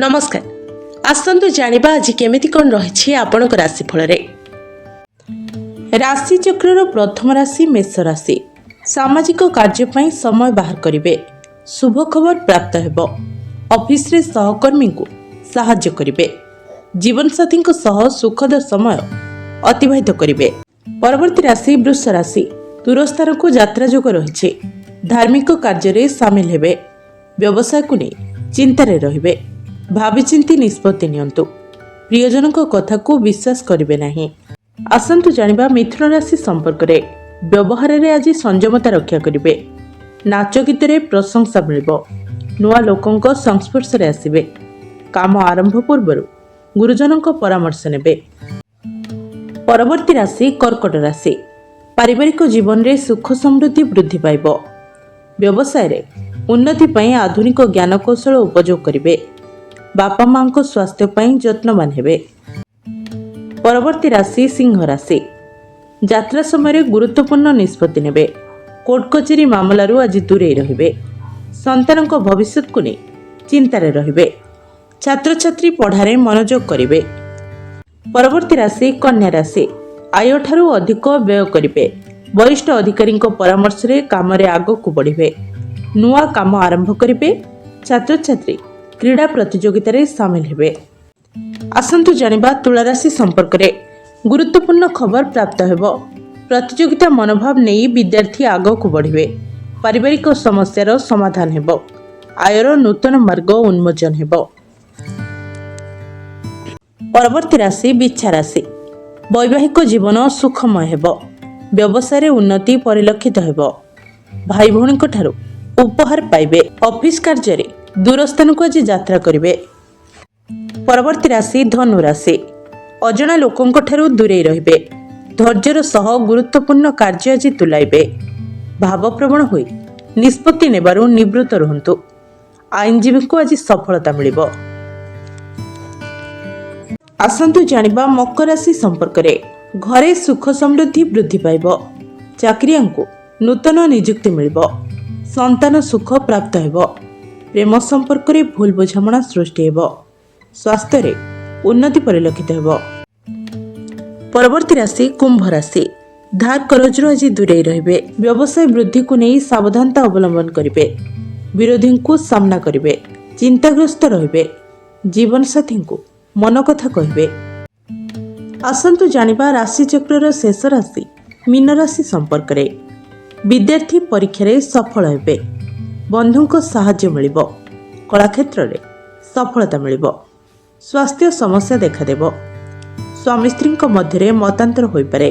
ନମସ୍କାର। ଆସନ୍ତୁ ଜାଣିବା ଆଜି କେମିତି କ'ଣ ରହିଛି ଆପଣଙ୍କ ରାଶିଫଳରେ। ରାଶି ଚକ୍ରର ପ୍ରଥମ ରାଶି ମେଷ ରାଶି। ସାମାଜିକ କାର୍ଯ୍ୟ ପାଇଁ ସମୟ ବାହାର କରିବେ। ଶୁଭ ଖବର ପ୍ରାପ୍ତ ହେବ। ଅଫିସରେ ସହକର୍ମୀଙ୍କୁ ସାହାଯ୍ୟ କରିବେ। ଜୀବନସାଥୀଙ୍କ ସହ ସୁଖଦ ସମୟ ଅତିବାହିତ କରିବେ। ପରବର୍ତ୍ତୀ ରାଶି ବୃଷ ରାଶି। ଦୂରସ୍ଥାନକୁ ଯାତ୍ରା ଯୋଗ ରହିଛି। ଧାର୍ମିକ କାର୍ଯ୍ୟରେ ସାମିଲ ହେବେ। ବ୍ୟବସାୟକୁ ନେଇ ଚିନ୍ତାରେ ରହିବେ। ଭାବିଚିନ୍ତି ନିଷ୍ପତ୍ତି ନିଅନ୍ତୁ। ପ୍ରିୟଜନଙ୍କ କଥାକୁ ବିଶ୍ୱାସ କରିବେ ନାହିଁ। ଆସନ୍ତୁ ଜାଣିବା ମିଥୁନ ରାଶି ସମ୍ପର୍କରେ। ବ୍ୟବହାରରେ ଆଜି ସଂଯମତା ରକ୍ଷା କରିବେ। ନାଚ ଗୀତରେ ପ୍ରଶଂସା ମିଳିବ। ନୂଆ ଲୋକଙ୍କ ସଂସ୍ପର୍ଶରେ ଆସିବେ। କାମ ଆରମ୍ଭ ପୂର୍ବରୁ ଗୁରୁଜନଙ୍କ ପରାମର୍ଶ ନେବେ। ପରବର୍ତ୍ତୀ ରାଶି କର୍କଟ ରାଶି। ପାରିବାରିକ ଜୀବନରେ ସୁଖ ସମୃଦ୍ଧି ବୃଦ୍ଧି ପାଇବ। ବ୍ୟବସାୟରେ ଉନ୍ନତି ପାଇଁ ଆଧୁନିକ ଜ୍ଞାନକୌଶଳ ଉପଯୋଗ କରିବେ। ବାପା ମାଙ୍କ ସ୍ୱାସ୍ଥ୍ୟ ପାଇଁ ଯତ୍ନବାନ ହେବେ। ପରବର୍ତ୍ତୀ ରାଶି ସିଂହ ରାଶି। ଯାତ୍ରା ସମୟରେ ଗୁରୁତ୍ୱପୂର୍ଣ୍ଣ ନିଷ୍ପତ୍ତି ନେବେ। କୋର୍ଟ କଚେରୀ ମାମଲାରୁ ଆଜି ଦୂରେଇ ରହିବେ। ସନ୍ତାନଙ୍କ ଭବିଷ୍ୟତକୁ ନେଇ ଚିନ୍ତାରେ ରହିବେ। ଛାତ୍ରଛାତ୍ରୀ ପଢ଼ାରେ ମନୋଯୋଗ କରିବେ। ପରବର୍ତ୍ତୀ ରାଶି କନ୍ୟା ରାଶି। ଆୟଠାରୁ ଅଧିକ ବ୍ୟୟ କରିବେ। ବରିଷ୍ଠ ଅଧିକାରୀଙ୍କ ପରାମର୍ଶରେ କାମରେ ଆଗକୁ ବଢ଼ିବେ। ନୂଆ କାମ ଆରମ୍ଭ କରିବେ। ଛାତ୍ରଛାତ୍ରୀ କ୍ରୀଡ଼ା ପ୍ରତିଯୋଗିତାରେ ସାମିଲ ହେବେ। ଆସନ୍ତୁ ଜାଣିବା ତୁଳାରାଶି ସମ୍ପର୍କରେ। ଗୁରୁତ୍ୱପୂର୍ଣ୍ଣ ଖବର ପ୍ରାପ୍ତ ହେବ। ପ୍ରତିଯୋଗିତା ମନୋଭାବ ନେଇ ବିଦ୍ୟାର୍ଥୀ ଆଗକୁ ବଢ଼ିବେ। ପାରିବାରିକ ସମସ୍ୟାର ସମାଧାନ ହେବ। ଆୟର ନୂତନ ମାର୍ଗ ଉନ୍ମୋଚନ ହେବ। ପରବର୍ତ୍ତୀ ରାଶି ବିଛା ରାଶି। ବୈବାହିକ ଜୀବନ ସୁଖମୟ ହେବ। ବ୍ୟବସାୟରେ ଉନ୍ନତି ପରିଲକ୍ଷିତ ହେବ। ଭାଇ ଭଉଣୀଙ୍କ ଠାରୁ ଉପହାର ପାଇବେ। ଅଫିସ କାର୍ଯ୍ୟରେ ଦୂର ସ୍ଥାନକୁ ଆଜି ଯାତ୍ରା କରିବେ। ପରବର୍ତ୍ତୀ ରାଶି ଧନୁ ରାଶି। ଅଜଣା ଲୋକଙ୍କ ଠାରୁ ଦୂରେଇ ରହିବେ। ଧୈର୍ଯ୍ୟର ସହ ଗୁରୁତ୍ୱପୂର୍ଣ୍ଣ କାର୍ଯ୍ୟ ଆଜି ତୁଲାଇବେ। ଭାବପ୍ରବଣ ହୋଇ ନିଷ୍ପତ୍ତି ନେବାରୁ ନିବୃତ୍ତ ରୁହନ୍ତୁ। ଆଇନଜୀବୀଙ୍କୁ ଆଜି ସଫଳତା ମିଳିବ। ଆସନ୍ତୁ ଜାଣିବା ମକର ରାଶି ସମ୍ପର୍କରେ। ଘରେ ସୁଖ ସମୃଦ୍ଧି ବୃଦ୍ଧି ପାଇବ। ଚାକିରିଆଙ୍କୁ ନୂତନ ନିଯୁକ୍ତି ମିଳିବ। ସନ୍ତାନ ସୁଖ ପ୍ରାପ୍ତ ହେବ। ପ୍ରେମ ସମ୍ପର୍କରେ ଭୁଲ ବୁଝାମଣା ସୃଷ୍ଟି ହେବ। ସ୍ୱାସ୍ଥ୍ୟରେ ଉନ୍ନତି ପରିଲକ୍ଷିତ ହେବ। ପରବର୍ତ୍ତୀ ରାଶି କୁମ୍ଭ ରାଶି। ଧାର କରଜରୁ ଆଜି ଦୂରେଇ ରହିବେ। ବ୍ୟବସାୟ ବୃଦ୍ଧିକୁ ନେଇ ସାବଧାନତା ଅବଲମ୍ବନ କରିବେ। ବିରୋଧୀଙ୍କୁ ସାମ୍ନା କରିବେ। ଚିନ୍ତାଗ୍ରସ୍ତ ରହିବେ। ଜୀବନସାଥୀଙ୍କୁ ମନ କଥା କହିବେ। ଆସନ୍ତୁ ଜାଣିବା ରାଶିଚକ୍ରର ଶେଷ ରାଶି ମୀନ ରାଶି ସମ୍ପର୍କରେ। ବିଦ୍ୟାର୍ଥୀ ପରୀକ୍ଷାରେ ସଫଳ ହେବେ। ବନ୍ଧୁଙ୍କ ସାହାଯ୍ୟ ମିଳିବ। କଳାକ୍ଷେତ୍ରରେ ସଫଳତା ମିଳିବ। ସ୍ୱାସ୍ଥ୍ୟ ସମସ୍ୟା ଦେଖାଦେବ। ସ୍ୱାମୀ ସ୍ତ୍ରୀଙ୍କ ମଧ୍ୟରେ ମତାନ୍ତର ହୋଇପାରେ।